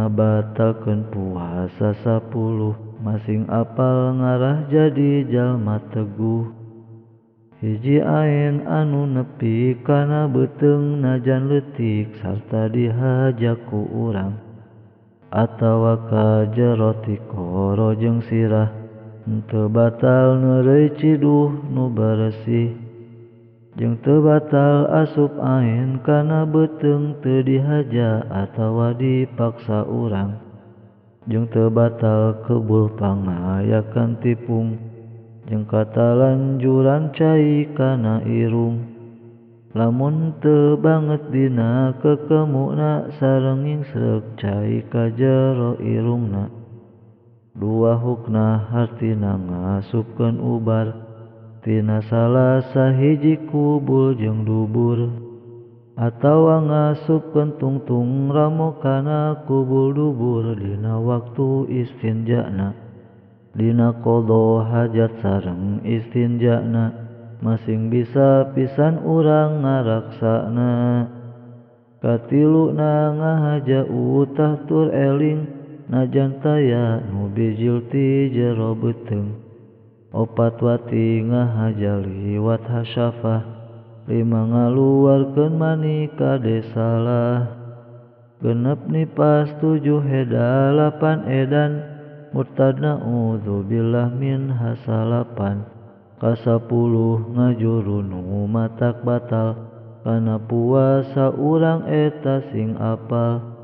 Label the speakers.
Speaker 1: Ngabatalkeun puasa 10 masing apal ngarah jadi jalma teguh. Hiji aen anu nepi kana beuteung najan leutik sarta dihaja ku urang atawa ka jero tikoro jeung sirah henteu batal neureuy ciduh nu beresih jeung teu batal asup aen kana beuteung teu dihaja atawa dipaksa urang jeung teu batal kebul pangayakan tipung jeung katalanjuran cai kana irung. Lamun teu banget dina kekemuna sareng ngingsreuk cai ka jero irungna. Dua hukna hartina ngasupkeun ubar tina salah sahiji kubul jeung dubur atawa ngasupkeun tungtung ramo kana kubul dubur dina waktu istinjana dina qadha hajat sareng istinjana masing bisa pisan urang ngaraksana. Katiluna ngahaja utah tur eling najan taya nu bijil ti jero beuteung. Opat wati ngahaja liwat hasyafah, lima ngaluarkeun mani kade salah, genep nipas 7 heda 8 edan murtad naudzubillah min hasalapan. Ka-10 ngajuru nu matak batal kana puasa urang eta sing apal.